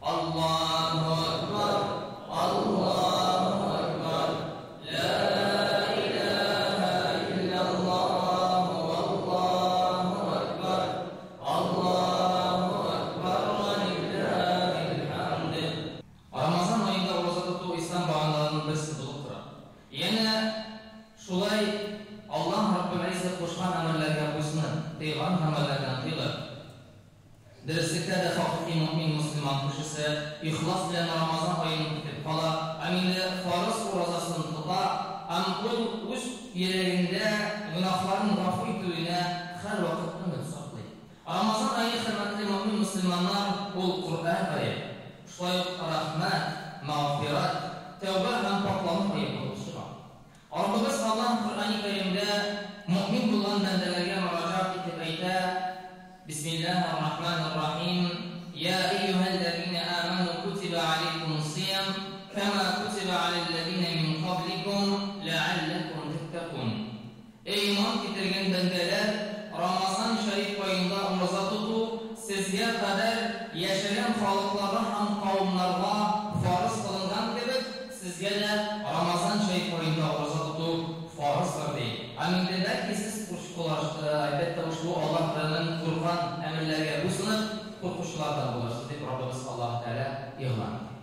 Аллаһу акбар, Аллаһу акбар, ла илаһа илляллаһ, валлаһу акбар, Аллаһу акбар, ва лиллаһил хамд. Рамазан аенда ураза тоту ислам баганаларының берсе булып тора. Янә шулай Аллаһ Раббул Гыйззәт кушкан әмерләргә буйсынып, тыйган гамәлләрдән тыелып, Дөреслектә дә хакыйкый мөэмин-мөселман кешесе ихлас белән Рамазан аен көтеп кала һәм инде фарыз уразасын тота һәм ул үз йөрәгендә гөнаһларын гафу итүенә һәрвакыт өмет саклый. Рамазан ае, хөрмәтле мөэмин-мөселманнар, ул Коръән ае, шулай ук рәхмәт, мәгъфирәт, тәүбә һәм пакьлану ае булып чыга. Раббыбыз Аллаһ Коръәни Кәримдә мөэмин булган бәндәләргә мөрәҗәгать итеп әйтә, Бисмиллаһир-рахманир-рахим, Йа әйюһәлләзинә амәнү кутибә аләйкүмус-сиям, кәмә кутибә аләлләзинә мин кабликум, ләгалләкүм тәттәкун. Эй иман китергән бәндәләр, Рамазан шәриф аенда ураза тоту сезгә кадәр яшәгән халыкларга һәм кавымнарга фарыз кылынган кебек, сезгә дә Рамазан шәриф аенда ураза тоту фарыздыр, ди. Һәм инде бәлки сез әлбәттә, ушбу Аллаһ Тәгаләнең куркан әмерләргә буйсынып, куркучылардан булырсыз, дип Раббыбыз Аллаһы Тәгалә игълан итә.